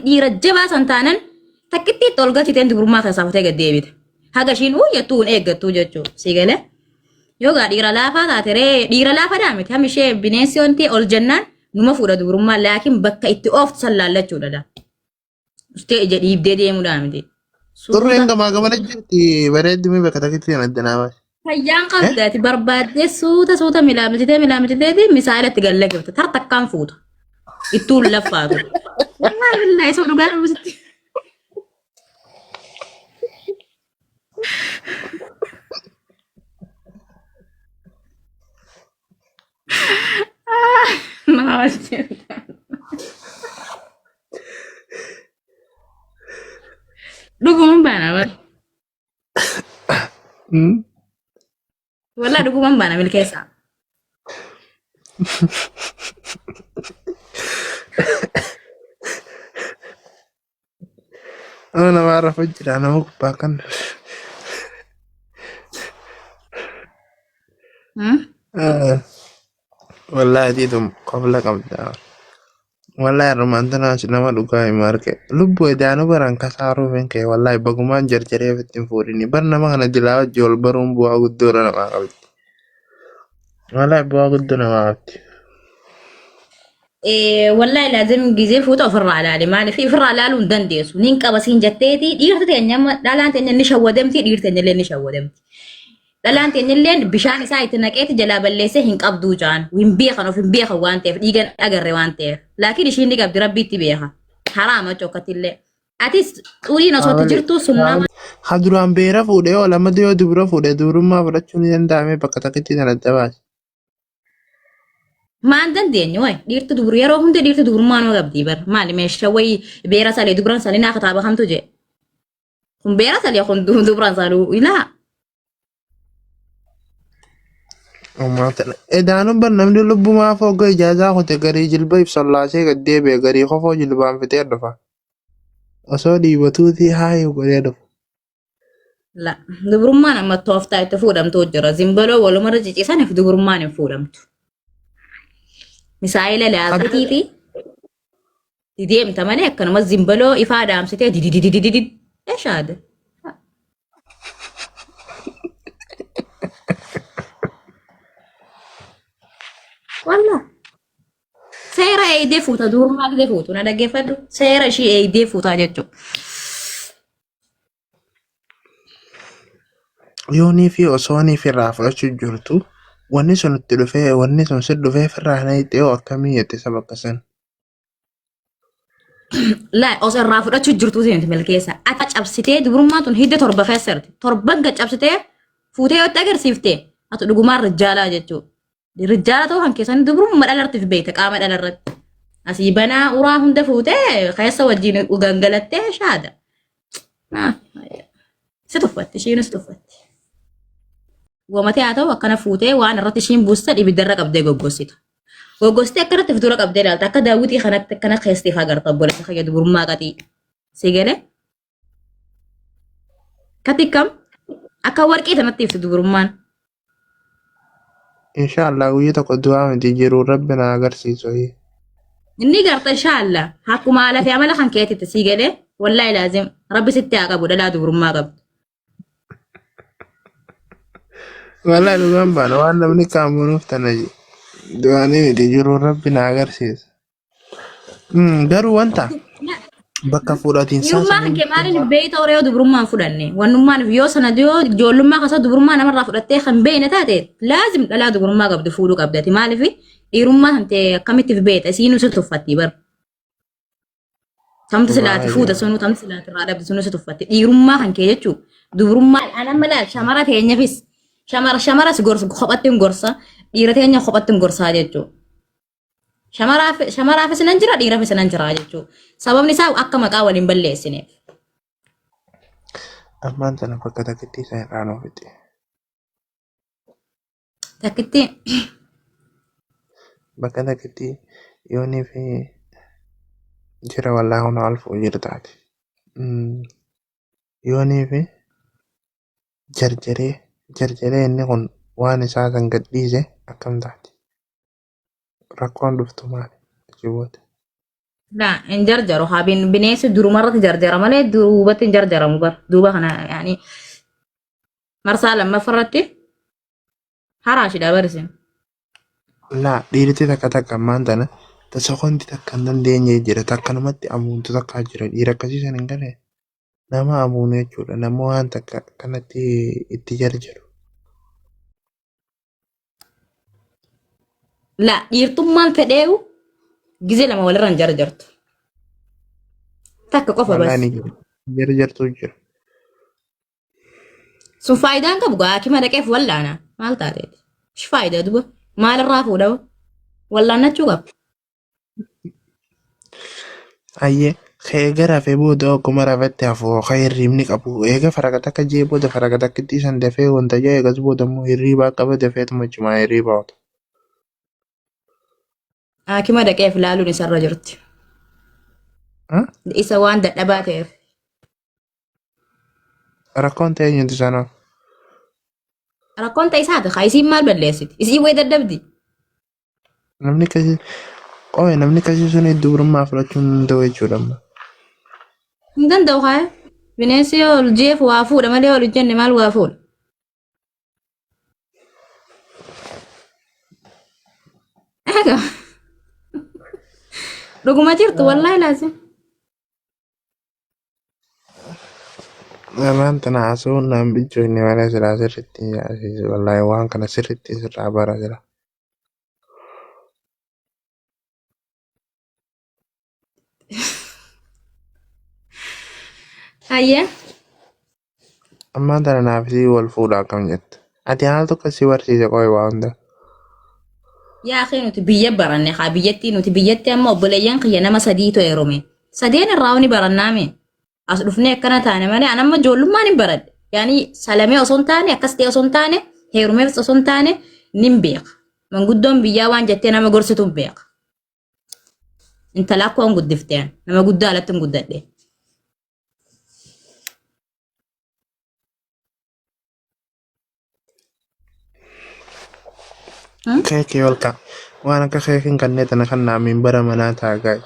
dhiira jabaa san taanan takkitti itti ol galchiteen dubrummaa keessaa futee gad deebite. Haga ishiin uyyattuu hin eeggattuu jechuudha. Sii galee? Yoo gaa dhiira laafaa taate ree dhiira laafaa daa miti ham ishee bineensi wanti ol jennaan numa fuudha dubrummaa laakiin bakka itti ooftu san laallachuudha daa. Ustee ija dhiibdee deemuudhaa miti. Xurreen Suuta gamaa gamana jirti bareeddu mee bakka takkitti kan adda naa baasi. fayyaan Eh? qabda ati barbaaddee suuta suuta milaamchitee milaamchiteeti misaa'ila itti gallagifta tar takkaan fuuta. Ittuun laffaatu. Wallaahi billaahi soo dhugaa dhufuusitti. Nama Dhuguman baana bar. Walaa dhuguman baana milkeessaa. Nama namaa rafa jira nama gubbaa kan. Wallaahi diidum qabla qabda. Wallaahi armaan tanaas nama dhugaa hima arge. Lubbuu edaanuu baran kasaaruu hin ka'e wallaahi bagumaan jarjaree ofitti hin fuudhini. Bar nama kana dilaa wajji wal baruun bu'aa guddoo irra namaa qabdi. Wallaahi bu'aa guddoo namaa qabdi. Wallahi laazim gizee fuuta ofirraa ilaali. Maaliif ofirraa ilaaluu hin dandeessu. Nin qaba siin jetteeti dhiirti teenya amma dhalaan teenya ni shawwadamti dhiirti teenya illee ni shawwadamti. Dhalaan teenya illee bishaan isaa itti naqeeti jalaa balleessee hin qabduu jaan. Hin beekan of hin beekan waan ta'eef dhiigan agarre waan ta'eef. Laakiin ishiin ni qabdi rabbiitti beeka. Haraama cokkatti illee. Atis xuriin osoo itti Haawali jirtuu sunnaa Ha duraan beera fuudhee oo lamada yoo dubra fuudhe dubrummaa fudhachuu ni danda'ame bakka takkitti sana adda baase. Maan dandeenyu wayi dhiirti dubru yeroo hunda dhiirti dubrummaa nama qabdi bar maali meeshaa wayi beera salee dubran salee naa kitaaba kamtu jee kun beera salee kun dubran saluu ilaa Edaanuu bar namni lubbumaa foogga ijaazaa kute garii jilba ibsallaasee gad deebi'e garii kofoo jilbaan fixee dhufa. Osoo dhiibatuutii haayuu godhee dhufa. La dubrummaan amma tooftaa itti fuudhamtu jira zimbaloo walumarra ciciisaniif dubrummaan hin fuudhamtu. Misaa'ila laaltitii fi dideemta malee akkanuma zimbaloo ifaa dhaamsitee didididididid eshaade. Wallah seera eegdee fuuta dubrummaa eegdee fuutu na dhaggeeffadhu seera ishii eegdee fuutaa jechuudha. Yoonii fi osoonii fi irraa fudhachuu jirtu wanni sun itti dhufee wanni sun si dhufee firraa hin hiixee hoo akkamii jette saba akkasan. Laa osoo irraa fudhachuu jirtuu seenti milkeessa. Ati cabsitee dubrummaan tun hidda torba keessa jirti. Torban gad cabsitee fuutee yoo itti agarsiifte ati dhugumaan rijjaalaa jechuudha. Rijjaala ta'uu kan keessan dubrummaa dhalartiif beekta qaama dhalarratti. Asii banaa uraa hunda fuutee keessa wajjin gangalattee shaada. Si tuffatti ishiinis tuffatti. Wamatee haa ta'u akkana fuutee waan irratti ishiin buuste ibiddarra qabdee goggossita. Goggostee akkanatti fuuldura qabdee ilaalta. Akka daawwitii kanatti akkana keessatti agarta obboleessa kiyya dubrummaa qaxii. Si galee? Kati kam? Akka warqii sanatti ibsi dubrummaan. Inshaallah guyya tokko du'aa miti jiru rabbi na agarsiisu. Inni garta inshaallah. Akkuma haala fi amala kan keetitti sii galee wallaahi laazim rabbi sitti haa qabu dhalaa dubrummaa qabdu. Wallahi dhugaan baana waan namni kaamunuuf tana du'aanii miti jiru rabbi na agarsiisa. Garuu wanta bakka fuudhatiinsaa Dhiirummaa kan saniin kee maaliin beeyta horee yoo dubrummaa hin fudhanne wannummaan yoo sana yoo ijoollummaa keessa dubrummaa namarraa fudhattee kan beeyne taate laazim dhalaa dubrummaa qabdu fuudhuu qabdati maaliif dhiirummaa kan ta'e akkamitti beeyta isiinuu si tuffatti bar tamti silaati fuuta sunuu tamti silaati irraa dhabdi sunuu si tuffatti dhiirummaa kan kee jechuu dubrummaa anamma laal shamara teenyafis shamara shamaras gorsa kophatti hin gorsa dhiira teenya kophatti hin gorsaa jechuu Shamaraafis nan jira dhiirafis nan jira jechuudha. Sababni isaa akka maqaa waliin balleessineef. Ammaan tana bakka takkitti isa irraa nuuf fixe. Takkitti Bakka takkitti yoonii fi jira wallaahi huna alfuu jirtaati. Yoonii fi jarjaree jarjaree inni kun waan isaa san gad dhiise akkam taati? Rakkoon dhuftu maali? Achi booda. Laa hin jarjaru haa bineensi durumarratti jarjara malee duubatti hin jarjaramu bar duuba kana yaani marsaa lammaffaarratti haraashidha barisin. Laa dhiirti takka takka ammaan tana ta sekondi takka hin dandeenye jira takkanumatti amuuntu takkaa jira dhiira akkasii san hin galee nama amuunu jechuudha nama waan takka kanatti itti jarjaru. Laa dhiirtummaan fedheewu gizee lama walirra hin jarjartu. Takka qofa bas. Wallahi ni jira. Jarjartu jira. Sun faayidaan qabu gaa hakima dhaqeef wallaana. Maal taateeti? Shi faayidaa duba. Maalirraa fuudhama? Wallaannachuu qaba. Ayyee eega rafee booda akkuma rafetti hafu ka hirriibni qabu eega faraqa takka jee booda faraqa takkitti san dafee wanta jee eegas booda immoo hirriibaa qaba dafeetuma cimaa hirriibaa oota. Haakima dhaqeef laaluun isarra jirti. Isa waan dadhabaa ta'eef. Rakkoon ta'e eenyuti sanoo? Rakkoon ta'e isaati. Haa isiin maal balleessiti? Isiin wayi dadhabdi. Namni akkasii qoye namni akkasii sun dubrummaa fudhachuu hin danda'u jechuudha amma. Hin danda'u haa. Bineensi ol jeef waa fuudha malee ol hin jenne maal waa fuudha? Dhuguma jirtu wallaahi laazim. Waan tana haasa'uun naan bichoofne malee silaa sirriitti wallaahi waan kana sirriitti sirraa bara jira. Hayyee. Ammaan tana naaf isii wal fuudha akkam jetta. Ati haal tokko si barsiise qoy waa hunda. Yaa akhi nuti biyya baranne haa biyyattii nuti biyyatti amma obboleeyyan kiyya nama sadiitu heerume. Sadeen irraa ni barannaame. As dhufnee akkana taane malee an amma ijoollummaan hin baradhe. Yaani salamee osoo hin taane akkas ta'e osoo hin taane heerumeefis osoo hin taane nin beeka. Manguddoon biyyaa waan jettee nama gorsitu hin beeka. Intala akkoo hin guddifte an. Nama guddaa alatti hin guddadhe. Keekii ol ka'a. Waan akka keekiin kanneen tana kan naamiin bara manaa ta'a gaa'e.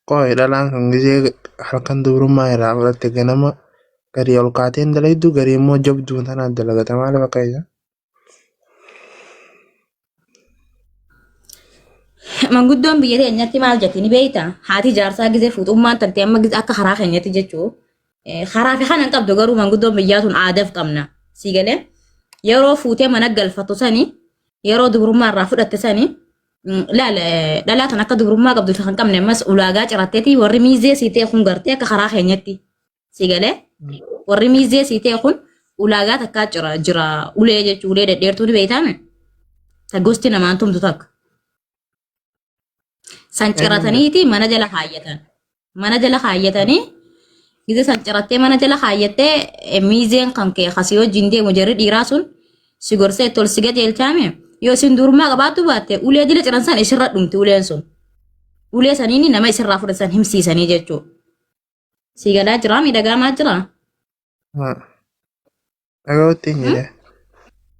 Qoy dhalaan sun gisee halkan dubrummaa irraa fudhatte ganama garii ol kaateen dalagdu garii immoo jabduu tanaan dalagata maaliif akka isa? Manguddoon biyya teenyatti maal jetti ni beektaa? Haati jaarsaa gizee fuuxummaan tantee amma gizee akka karaa keenyatti jechuu. Karaa fi kana hin qabdu garuu manguddoon biyyaa tun aadaaf qabna. Sii galee yeroo fuutee mana galfattu sani yeroo dubrummaa irraa fudhatte sani laal dhalaa tan akka dubrummaa qabdu fi kan qabne ammas ulaagaa ciratteeti warri miizee sii ta'e kun gartee akka karaa keenyatti. Si galee warri miizee sii ta'e kun ulaagaa takkaa jira jira ulee jechuun ulee dhedheertuu ni beektaame. Ta gosti namaan tumtu takka. San cirataniiti mana jala kaayyatan. Mana jala kaayyatanii gizee san cirattee mana jala kaayyattee miizeen kan kee kasii wajjin deemu jarri dhiiraa sun si gorsee tol si gajeelchaame yoo isin durummaa qabaattu baatte ulee jala ciran san isirra dhumti uleen sun. Ulee saniini nama isirraa fudhatan himsiisanii jechuudha. Si galaa jiraa miidhagaamaa jiraa? Dhaga'utti hin jedhe.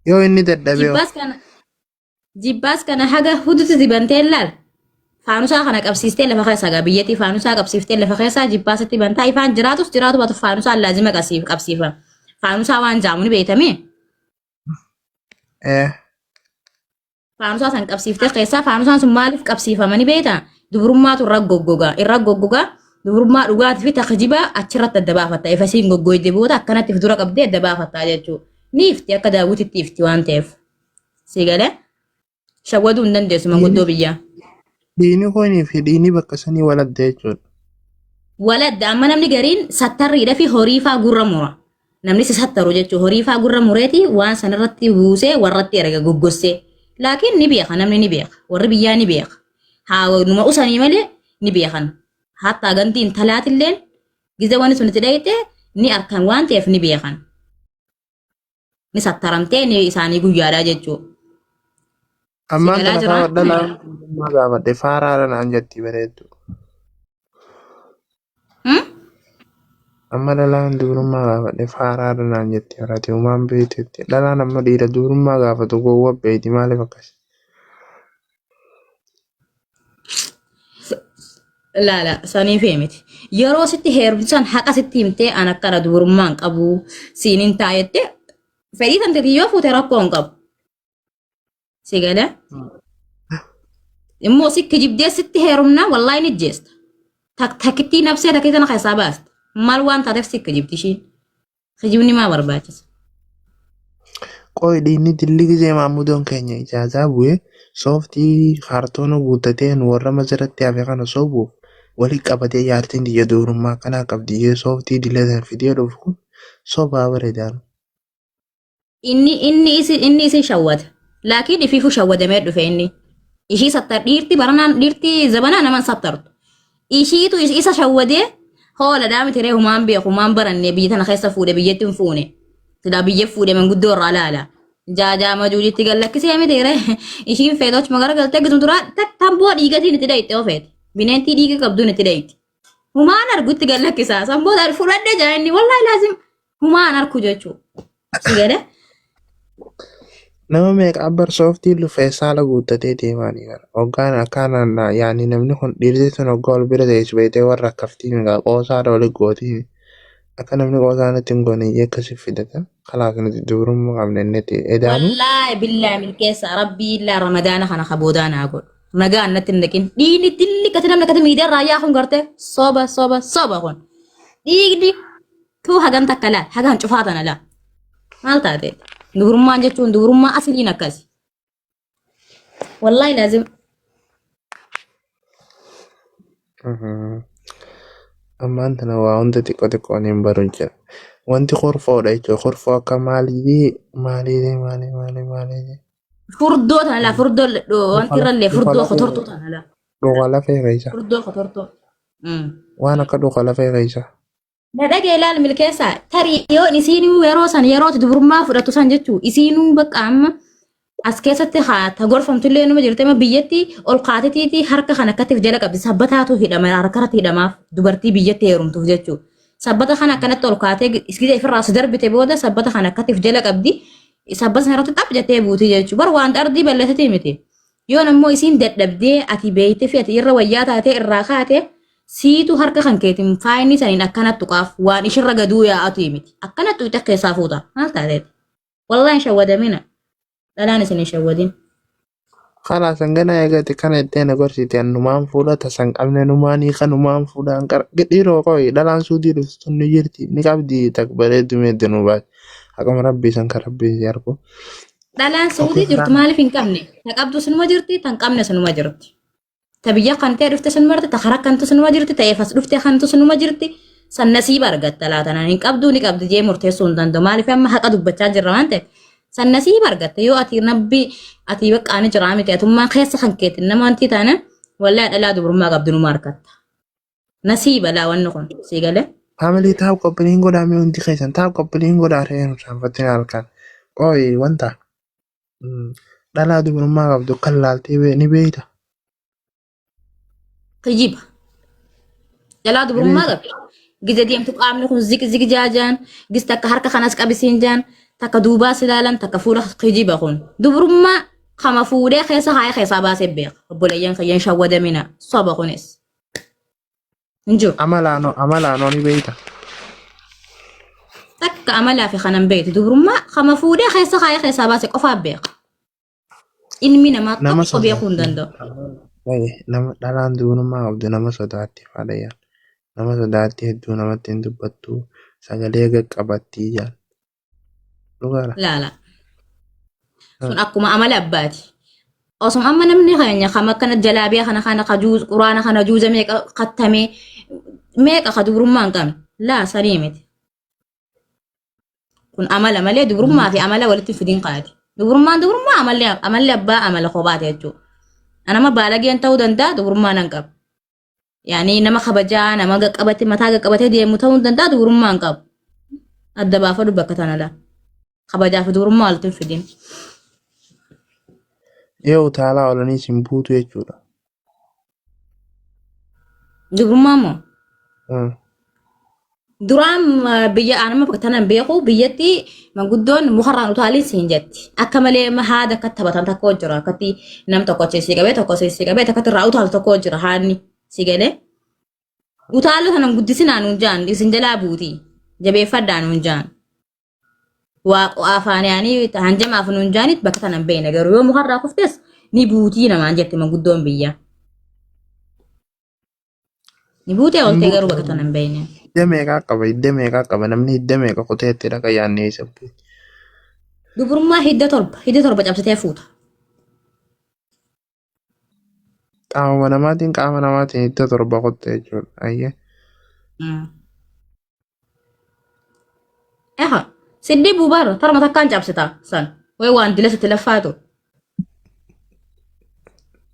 Yoo inni dadhabee hoo? Jibbaas kana jibbaas kana haga hudutti dibantee laal. Faanusaa kana qabsiistee lafa keessaa gaa biyyattii faanusaa qabsiiftee lafa keessaa jibbaasatti bantaa ifaan jiraatus jiraatu baatu faanusaan laazima qabsiifa. Faanusaa waan jaamu ni beektamee. Ee. Faanusaa san qabsiiftee keessaa faanusaan sun maaliif qabsiifama ni beektaa? Dubrummaatu irra goggoga. Irra goggoga dubrummaa dhugaatii fi takjibaa achirratti adda baafatta. Ifa isiin goggoyde booda akkanatti if dura qabdee adda baafatta jechuudha. Ni ifti akka daawwititti ifti waan ta'eef. Si galee shawwaduu hin dandeessu manguddoo biyyaa. Dhiini kunii fi dhiini bakka sanii wal adda jechuudha. Waladda amma namni gariin sattarriidha fi horii faa gurra mura. Namni si sattaru jechuun horii faa gurra mureeti waan sanarratti buusee warratti erga goggossee. Laakiin ni beeka namni ni beeka warri biyyaa ni beeka. Haa numa usanii malee ni beekan. Hattaa ganti intalaatilleen gize wanni sun itti dhayite ni arkan waan ta'eef ni beekan. Ni sattaramtee ni isaanii guyyaadhaa jechuudha. Si Ammaan galaa tana jiraa? faa dhalaan dubrummaa gaafadhe faaraadha naan jetti bareeddu. Hmm? Amma dhalaan dubrummaa gaafadhe faaraadha naan jetti horate uumaan beektetti. Dhalaan amma dhiira dubrummaa gaafatu gowwa beekti maaliif akkas? Laala saniif miti. Yeroo sitti heerumtu san haqa sitti himtee an akkana dubrummaa hin qabu siin hin taa'ette fedhii tan yoo fuute rakkoo hin qabu. Si galee? Immoo si kijibdee sitti heerumnaa wallaahi ni jeesta. Tak takittii nafsee takkii tana keessaa baasta. Maal waan taateef si kijibdi ishiin. Kijibni maa barbaachisa? Qoy dhiinni dilli gizee maammudoon keenya ijaazaa bu'ee sooftii kaartoona guuttatee nu warra masaratti hafe kana sobuuf wali qabatee jaartiin tiyya dubrummaa akkanaa qabdi jee sooftii dila san fidee dhufu kun sobaa bareedaan. Inni isin shawwata. Laakiin ifiifuu shawwadamee dhufe inni. Ishii sattar dhiirti baranaan dhiirti zabanaa naman sattartu. Ishiitu isa shawwadee hoola daamiti ree humaan beeku humaan baranne biyya tana keessa fuudhe biyyatti hin fuune. Silaa biyya fuudhe manguddoo irraa laala. Jaajaa majuujitti gad lakkisee miti ree ishiin feetu achuma garagaltee gisuma duraa tamboo dhiigatiin itti dhayxe ofeeti. Bineentii dhiiga qabduun itti dhayxe. Humaan argutti gad lakkisaa. San booda fudhadhe jaa inni wallaahi laazim humaan arku jechuu. Si galee? Nama meeqa abbar sooftii lufee saala guuttatee deemaanii bara. Hoggaan akkanaan yaani namni kun dhiirri sun hoggaa ol bira teessu beektee warra akkaftii migaa qoosaadha oli gootii. Akka namni qoosaan itti hin goone iyyee akkasii fidata. Kalaas nuti dubrummaa qabna inni itti edaanu. Wallaahi billaahi milkeessa rabbii illaa ramadaana kana kaboodaa naa godhu. Nagaa natti hin dhaqin. Dhiigni dilli kati namni akkati miidiyaa irraa yaa kun gartee soba soba soba kun. Dhiigni tuu hagam takka laal hagam cufaa tana laal. Maal taate? Dubrummaan jechuun dubrummaa asiliin akkasi. Wallaahi laazim. Ammaan tana waa hunda xiqqoo xiqqoon hin baru jira. Wanti korfoodha jechuudha. Korfoo akka maalii maalii maalii maalii maalii. Furdoo tana laa furdoo wanti irrallee furdoo kotortuu tana laa. Dhuga lafee keessa. Furdoo kotortuu. Waan akka dhuga lafee keessa. Na dhagee ilaal milkeessaa tarii yoo isiinuu yeroo san yeroo dubrummaa fudhatu san jechuu isiinuu bakka amma as keessatti haa ta gorfamtullee numa jirti amma biyyatti ol kaatetiiti harka kan akkatti jala qabdi sabbataatu hidhama harkarratti hidhamaaf dubartii biyyatti heerumtuuf jechuu sabbata kana akkanatti ol kaatee gisee ofirraa si darbite booda sabbata kana akkatti jala qabdi sabbata sana irratti xap jettee buuti jechuu bar waan ardii balleessiti miti yoon ammoo isiin dadhabdee ati beeyte fi ati irra wayyaa taatee irraa kaate siitu harka kan keetiin faayinni saniin akkanatti tuqaaf waan ishirra gaduu yaa'atu miti akkanatti tuqxe keessaa fuuta maal taateeti wallahi hin shawwadamina dhalaan isin hin shawwadin. Kalaas hangana eegate kana itti na gorsite numaan fuudha tasan qabne numaan hiika numaan fuudha hanqara dhiiroo qoyi dhalaan suudii dhuftu tun ni jirti ni qabdi tak bareeddu meedda nu baate haqama rabbii san kan rabbii si argu. Dhalaan suudii jirtu maaliif hin qabne? Ta qabdu sunuma jirti, tan qabne sunuma jirti. Ta biyya kan ta'e dhufte sunuma jirti, ta karaa kantu sunuma jirti, ta eefas dhufte kantu sunuma jirti. San nasiiba argatta laatanaan hin qabdu ni qabdi jee murteessuu hin danda'u. Maaliif amma haqa dubbachaa jirra waan ta'eef. San nasiiba argatta yoo ati nabbi ati bakka ani jiraa miti atummaa keessa kan keetti nama wanti taane wallahi dhalaa dubrummaa qabdu numa argatta. Nasiiba laa wanni kun sii galee. Family tap qophiin godhaa mee hundi keessan tap qophiin godhaa reenu saanfatin halkan. Qoyi wanta dhalaa dubrummaa qabdu kan laaltee ni beeyta. Kijiba. Dhalaa dubrummaa qabdi. Gize deemtu qaamni kun zig zig jaajaan, gis takka harka kanas qabisiin jaan, takka duubaa si ilaalan, takka fuula kijiba kun. Dubrummaa kama fuudhee keessa haaya keessaa baasee beeka. Obboleeyyan kiyyan shawwadamina. Soba kunis. Hin jiru. Amalaanoo amalaanoo ni beeyta. Takka amalaa fi kanan beektu dubrummaa kama fuudhee keessa haaya keessaa baase qofaa beeka. Ilmi namaa Nama tokko beekuu hin sodaatti. danda'u. Nama dhalaan dubrummaa qabdu nama sodaatti faadha. Nama sodaatti hedduu namatti hin dubbattu sagalee qaqqabattii jaal. Dhugaadha. Laala. Sun akkuma amala abbaati. Osuma amma namni keenya kam akkana jalaabiyaa kana kana ka juuz quraana kana juuza meeqa kattamee meeqa ka dubrummaa hin qabne. Laa sanii miti. Kun amala malee dubrummaa fi amala walitti fidin qaati. Dubrummaan dubrummaa amalli amalli abbaa amala kophaati jechuudha. Anama baalageen ta'uu danda'a dubrummaa nan qaba. Yaani nama kabajaa nama qaqqabate mataa qaqqabatee deemu ta'uu hin danda'a dubrummaa hin qabu. Adda baafadhu bakka tana laa. Kabajaa fi dubrummaa walitti hin fidin. Yoo utaalaa oolanii isin buutu jechuudha. Dubrummaa moo? Duraan biyya anama bakka tanan beeku biyyatti manguddoon mukarraan utaaliin siin jetti. Akka malee haada akka taphatan tokko jira. Akkatti nam tokko sii qabee tokko sii qabee tokkotti irraa utaalu tokko jira haadni si galee. Utaaloo sana guddisinaa nuun jaan isin jalaa buuti. Jabeeffadhaa nuun jaan. Waaqa afaan yaanii hanjamaaf nuun jaanit bakka tana hin beekne garuu yoo mukarraa kuftes ni buutii namaan jette manguddoon biyyaa. Ni buutee Hin ooltee buutu. garuu bakka tana hin beekne. Hidda meeqaa qaba? Hidda meeqaa qaba? Namni hidda meeqa kutee itti dhaqa yaadnee isa buuti. Dubrummaa hidda torba cabsitee fuuta. Qaama namaatiin hidda torba kutte jechuudha. Ayyee. Eha siddii buubaarra tarma takkaan cabsita san. Way waan dila sitti laffaatu.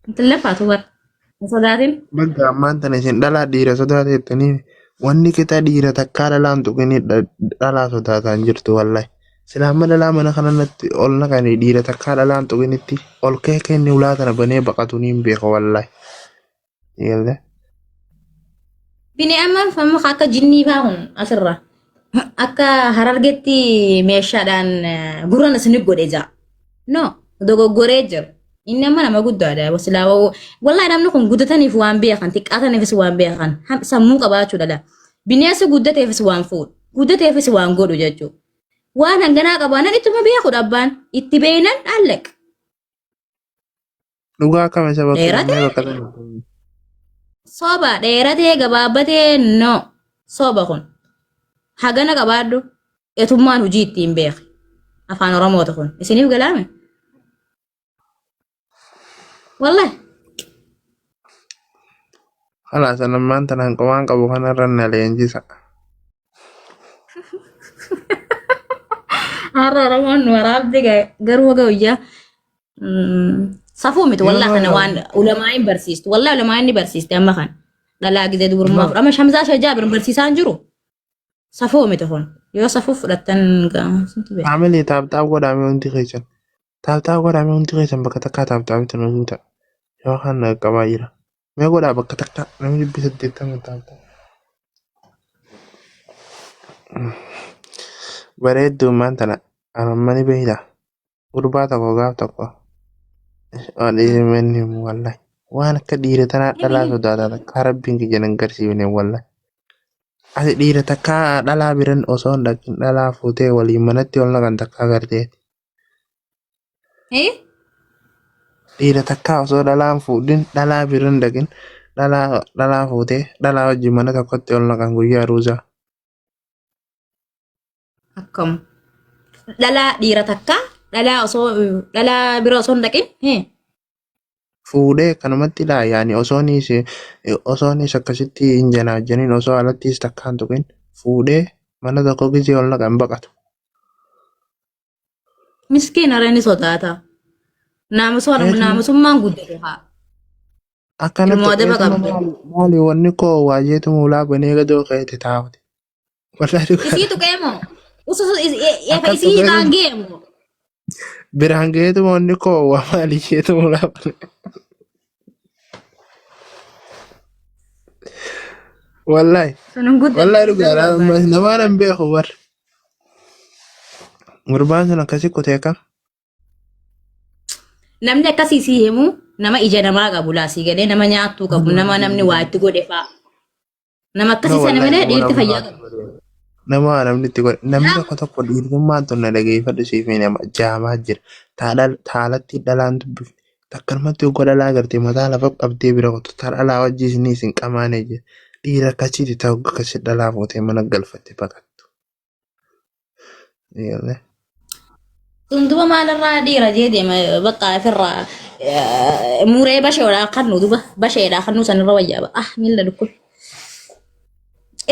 Sitti laffaatu bara. Hin sodaatin. Bakka ammaan tana isin dhalaa dhiira sodaatettanii wanni qixa dhiira takkaa dhalaan tuqinii dhalaa sodaataan jirtu wallahi. Sila amma dhalaa mana kana natti ol naqanii dhiira takkaa dhalaan tuqinitti ol ka'ee kenni ulaa tana banee baqatu niin beeka wallahi. Eegalte. Bini amma amma akka jinnii faa kun asirra akka harargetti meeshaadhaan gurran isin godhe jaa. No dogoggoree jira. Inni amma nama guddaadha. Silaa wallahi namni kun guddataniif waan beekan xiqqaataniifis waan beekan sammuu qabaachuu dhala. Bineensi guddateefis waan fuudhu guddateefis waan godhu jechuudha. Waan hanganaa qabaanan ittuma beekudha abbaan itti beeynan allaq. Dhugaa akkam isa bakka Dheerate mee bakka tana. Soba dheeratee gabaabbatee no soba kun hagana qabaadhu etummaan hojii ittiin beeki afaan oromoota kun isiniif galaame wallahi. Kalaas ammaan tanaan waan qabu kanarra na leenjisa. Har'a oromoon nu waraabde garuu haga guyyaa safuu miti wallaa kana waan ulamaa'iin barsiistu wallaa ulamaa'iin ni barsiiste amma kan dhalaa gizee dubrummaa fudhama amma shamzaa shajaabir barsiisaan jiru safuu miti kun yoo safuu fudhattan sintu beeka. Faamilii tap tap godhaame hundi keessan. Tap tap godhaame hundi keessan bakka takkaa tap tapitti nu tuuta. Yoo kan qabaa jira. Mee godhaa bakka takkaa namni 80 tap tap. Bareedduu maan tana amma ni beekta. Gurbaa tokko gaaf tokko dhiisimeen himu wallahi. Waan akka dhiira tanaa dhalaa sodaataa takkaa rabbiin kiyya nan garsiifne wallahi. Ati dhiira takkaa dhalaa biran osoo hin dhaqin dhalaa fuutee waliin manatti ol naqan takkaa gartee. Eh? Dhiira takkaa osoo dhalaan fuudhin dhalaa biran dhaqin dhalaa dhalaa fuutee dhalaa wajjin mana tokkotti ol naqan guyyaa ruuzaa. Akkam. Dhalaa dhiira takkaa dhalaa osoo dhalaa bira osoo hin dhaqin. Eh? Fuudhee kanumatti laa yaani osoonis akkasitti hin janaajjanin osoo alattis takkaan tuqin fuudhee mana tokko gisee ol naqan baqatu. Miskiina ree ni sodaata. Naamusummaan guddate haa. Akkana Ilmoo adaba tuqeetuma qabdu. maali wanni koo waajeetuma ulaa banee gadoo ka'eeti taa'uti. Wallahi dhugaadha. Isii tuqee moo? Akka Isii tuqeetuma irraan ga'e moo? biraan ga'eetuma wanni koo waa maali isheetuma ulaa banee. Wallahi Sun hin guddate. wallahi dhugaadha namaan hin beeku bar. Gurbaan sun akkasi kutee akkam? Namni akkasii sii himu nama ija namaa qabu laasii galee nama nyaattuu qabu nama namni waa itti godhe fa'a. Nama No akkasii sana wallahi malee nama dhiirti namni fayyaa waa qabu. itti godhe. Nama namni itti godhe. Namni tokko tokko dhiirtummaan tun na dhageeffadhu siif hin hima. Jaamaa jira. Taalatti dhalaan dubbifne. Takkanumatti hogga dhalaa gartee mataa lafa qabdee bira kottu. Taa dhalaa wajji isinii isin qamaanee jira. Dhiira akkasiiti ta'u hogga akkasii dhalaa fuutee mana galfatte baqattu. Eegalee. Sun duba maalirraa dhiira jee deema bakka ofirraa muree basheedhaa kannu duba basheedhaa kannu sanirra wayyaa ah miilla dhukkub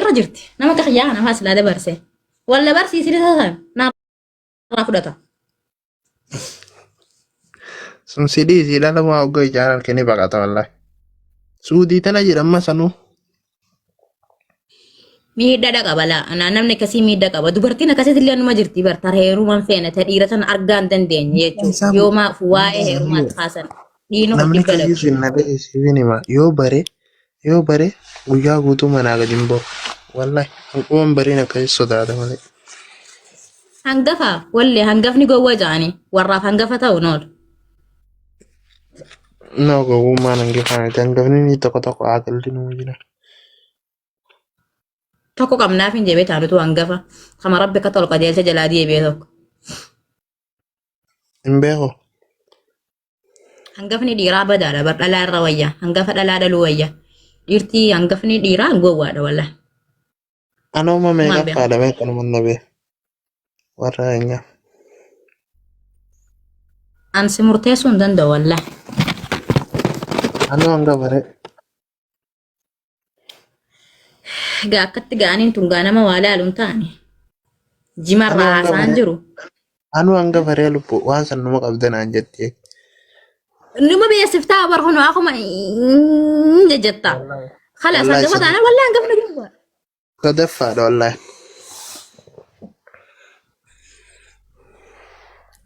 irra jirti nama akka kiyyaa kana fa'aa silaa dabarse walla barsiisni san naarraa fudhata. Sun si dhiisii dhala maa hogga ijaan harkini baqata wallahi. Suudii tana jedhamma sanuu. Miidhaa qaba laa anaa namni akkasii miidhaa qaba dubartiin akkasitti illee numa jirti bar tara heerumaan feene ta dhiira sana argaa hin dandeenye jechuudha Isaa yoo maaf waa'ee heerumaatti kaasan dhiirni kun namni dhibba akkasii dhabu. sun na dhageessiifin hima. Yoo bare guyyaa guutuu manaa gadi hin bahu. Wallahi hanquman bariin akkasii sodaata malee. Hangafa wallee hangafni gowwa ja'anii warraaf hangafa ta'u noolu. No gowwummaan hangafaa miti. Hangafni inni tokko tokko aqilli numa jira. Tokko qabnaaf hin jebee taanutu hangafa. Kama rabbi akka tolu qajeelcha jalaa deebi'e tokko. Hin beeku. Hangafni dhiiraa badaadha bar dhalaa irra wayya. Hangafa dhalaa dhaluu wayya. Dhiirtii hangafni dhiiraa gowwaadha wallah. Anuma Maan beeku. meeqaffaadha meeqanuma na beeku. Warra keenyaa. An si murteessuu hin danda'u wallah. Anuu hangafa ree. Egaa akkatti ga'aniin tun gaa nama waa laalu hin taane. Anuu Jimarraa hangafa haasa'an ree. jiru. Anuu hangafa ree lubbu waan san numa qabda naan jetti. Numa beeksiftaa bar kun akkuma jetta. Wallahi. Kalaas Wallahi hangafa taanaan wallahi hangafni gowwaa. Sadaffaadha wallahi.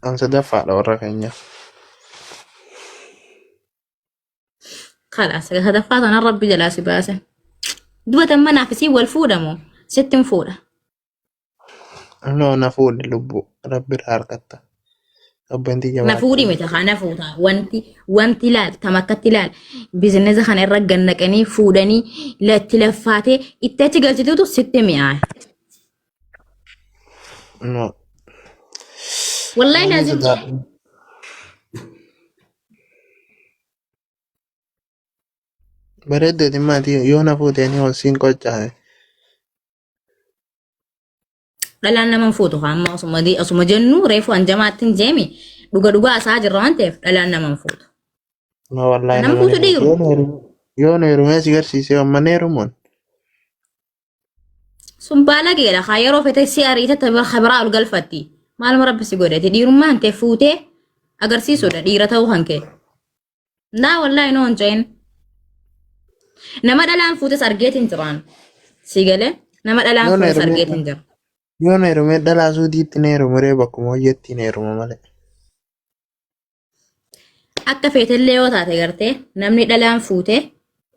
An sadaffaadha warra keenya. Kalaas sadaffaa taanaan rabbi jalaa si baase. Dubatan manaaf isii wal fuudhamoo sitti hin fuudha. No na fuudhi lubbu rabbi irraa harkatta. Obbanti Na jabaatti. fuudhi miti haa na fuuta. Wanti ilaal tam akkatti ilaal biizinesa kana irra gannaqanii fuudhanii latti laffaatee itti achi galchituutu sitti mi'aaye. No. Wallahi Namni laazim sodaadhu. Bareeddeeti maatii yoo na fuutee ni ol siin qoccaa'e. Dhalaan nama hin fuutu haa amma osuma jennu reefu hanjamaatti hin jeemi dhuga dhugaa isaa jirra waan ta'eef dhalaan nama hin fuutu. No wallahi Nama nama ni fuutu fuutu. dhiiru. Yoo na heerumee si garsiisee amma na heerumuun. Sun baalageedha haa yeroo fete si ariite biraa ol galfatti. Maaluma rabbi si godhate dhiirummaan ta'e fuutee agarsiisuudha dhiira ta'uu kan kee. Naa wallaahi noo hin ce'in. Nama dhalaan fuutes argeetiin jiraan. Si galee nama dhalaan Yoo na fuutes heerumee argeetiin jira. yoo na heerumee dhalaa suudiitti na heerumuree bakkuma hojjetti na heeruma malee. Akka feetellee yoo taate gartee namni dhalaan fuute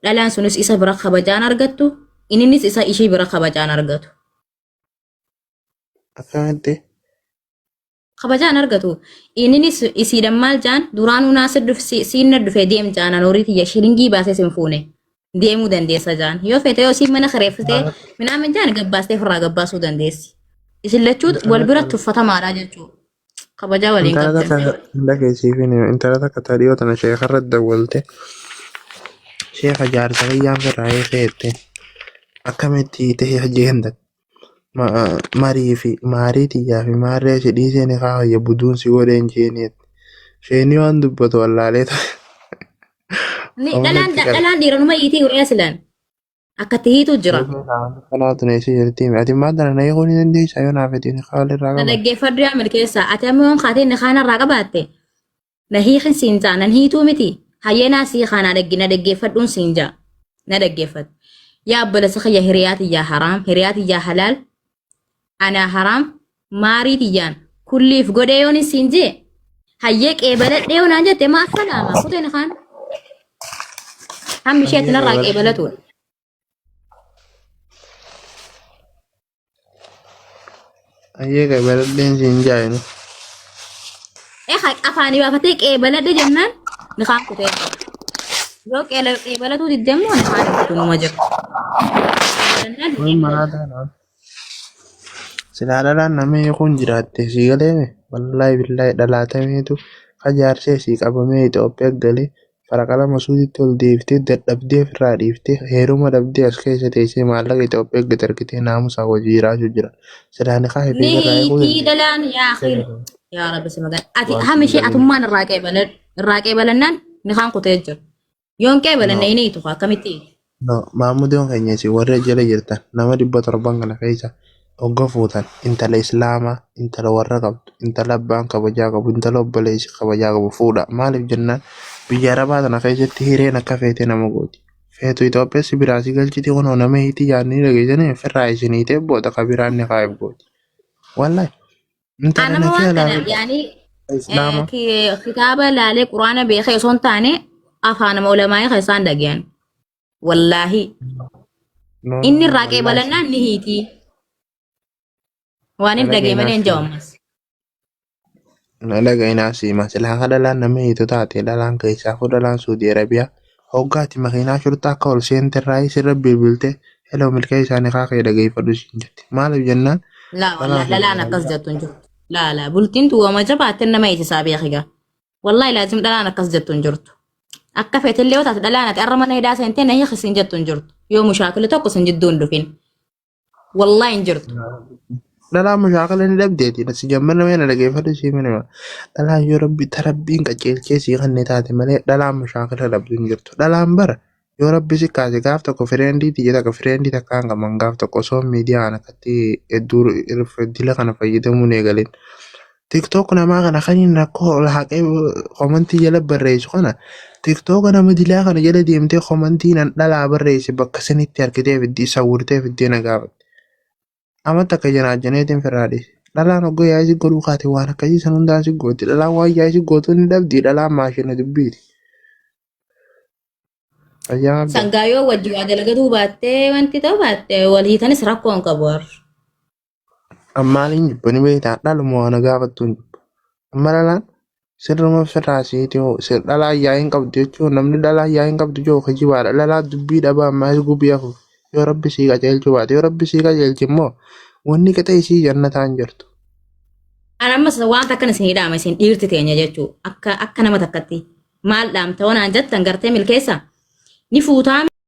dhalaan sunis isa bira kabajaan argattu inninis isa ishii bira kabajaan argatu. Akkamitti? Kabajaan argatu. Inninis isiidhan maal jaan duraanuu naasir siin na dhufe deem jaan an horii tiyya shilingii baasee sin fuune deemuu dandeessa jaan. Yoo feete yoo isiin mana kireeffatee minaamin jaan gabbaastee ofirraa gabbaasuu dandeessi. Isin lachuu wal bira tuffatamaadha jechuudha. Kabajaa waliin Intala qabdan. takka dhageessiif intala takka ta dhiyoo tana sheekarra dawwalte sheeka jaarsa kiyyaan firraa eeseette akkamitti ta'e jeen marii fi maarii tiyyaa fi maarree si dhiisee ni kaayya buduun si godheen jeeniet sheenii waan dubbatu wallaalee ta'e. Ni dhalaan dhalaan dhiiranuma hiitii guree silaan akkatti hiitu jira. Kanaatu na ishee jirti ati maal tana na eeguu ni dandeessaa yoo naaf itti kaawwan irraa Na qaba. dhaggeeffadhu yaa milkeessaa ati amma yoon kaatee inni kaan irraa qabaatte na hiikin siin jaa nan hiituu miti hayyeenaa sii kaanaa dhaggi na dhaggeeffadhuun siin jaa na dhaggeeffadhu. Yaa obboleessa kiyya hiriyaa tiyyaa haraam hiriyaa tiyyaa halaal anaa haraam maarii tiyyaan kulliif godhee yoon siin jee hayyee qeebaladhee yoo naan jette maa salaama kuteen kaan hammi ishee ati narraa qeebalatuudha. Hayyee qeebaladheen siin jaayinu. Eha afaanii baafatee qeebaladhe jennaan ni kaan kutee jira. Yoo qeebalatuu didde immoo ni kaan kutu numa jira. Jennaan ni Waan qeebalata. maraataa naan. Silaa dhalaan nama eeguun jiraatte sii galeeme wallaahi billaahi dhalaatameetu ka jaarsee sii qabamee Itoophiyaa galee faraqa lama suutitti ol deebiftee dadhabdee ofirraa dhiiftee heeruma dhabdee as keessa teessee maallaqa Itoophiyaa gad argitee naamusaa hojii jiraachuu jira. Silaa ni kaa'ee Ni fi irraa eeguu hiitii dandeenya. dhalaan yaa akhiir. Yaa Rabbi si magan. Ati Waan hammi ishee siin atummaan irraa qeebalannaan ni kaan kutee jira. Yoon qeebalanne No. inni hiitu akkamitti hiitu? No, maammudoon keenya isin warra jala jirtan nama 700 kana keessa hogga fuutan intala islaamaa, intala warra qabdu, intala abbaan kabajaa qabu, intala obboleessi kabajaa qabu fuudha. Maaliif jennaan biyya arabaa tana keessatti hireen akka feete nama gooti. Feetu Itoophiyaa si biraa si galchiti kunoo nama hiitii yaadni dhageessanii firraa isin hiitee booda ka biraan ni kaa'eef gooti. Wallahi intala Anama na waan kana kee yaani islaamaa. kitaaba laalee quraana beekee osoo hin taane afaanuma ulamaa'ii kan isaan dhagayan. Wallaahi No, no, inni no, irraa wallahi. qeebalannaan ni hiitii. Waan hin dhagee malee hin Dhagainaa jiru ammas. Na dhagainaa siima silaa ka dhalaan nama hiitu taate dhalaan keessaafuu dhalaan Suudii Arabiyaa hoggaati makiinaa shurtaa akka ol seenterraa sirra bilbilte Hello milkeessaa nikaa kee dhageeffadhu siin jetti. Maaliif jennaan Laa dhalaa wallahi fi dhalaan akkas jettu hin jirtu. Laa laa bultiin tuwwama jabaatte nama eessisaa beekiga. Wallahi laazim dhalaan akkas jettu hin jirtu. Akka feetellee yoo taate dhalaan ati arra mana hidhaa seentee na hiiki siin jettu hin jirtu. Yoo mushaakilli tokko sin jidduu hin dhufin. Wallahi hin jirtu. Dhalaan mushaakala ni dhabdeeti. Si jammana mee na dhageeffadhu sii minima. Dhalaan yoo rabbi ta rabbiin qajeelchee sii kanne taate malee dhalaan mushaakala dhabdu hin jirtu. Dhalaan bara yoo rabbi si kaase gaaf tokko fireendii tiyya takka fireendii takka hin qaban gaaf tokko osoo miidiyaan akkatti hedduu dila kana fayyadamuun eegalin. TikTok namaa kana kan inni rakkoo ol haqee komantii jala barreessu kana TikTok nama dilaa kana jala deemtee komantii nan dhalaa barreesse bakka sanitti argitee fiddee sawwirtee fiddee na gaafatte. Amma takka janaajaneetiin firraa dhiise. Dhalaan hoggoo yaa'ii si godhuu kaate waan akkasii san hundaan si gooti. Dhalaan waan yaa'ii si gootu ni dhabdi. Dhalaan maashina dubbiiti. Fayyaa qabda. Sangaa yoo wajji waa dalagatuu baattee wanti ta'u baatte wal hiitanis rakkoo hin qabu warri. Ammaaliin jibba ni beektaa dhaluma waan gaafattu hin jibba. Amma dhalaan sirruma firraa siiti dhalaa yaa'ii hin qabdu jechuun namni dhalaa yaa'ii hin qabdu jiru kijibaadha. Dhalaa dubbii dhabaa ammaa gubii hafu yoo rabbi sii qajeelchuu baate yoo rabbi sii qajeelche immoo wanni qixa isii jannataan jirtu. Ani ammas wanta akkana isin dhaama isin dhiirti teenya jechuu akka akka nama takkatti maal dhaamta wanaan jettan gartee milkeessa ni fuutaa.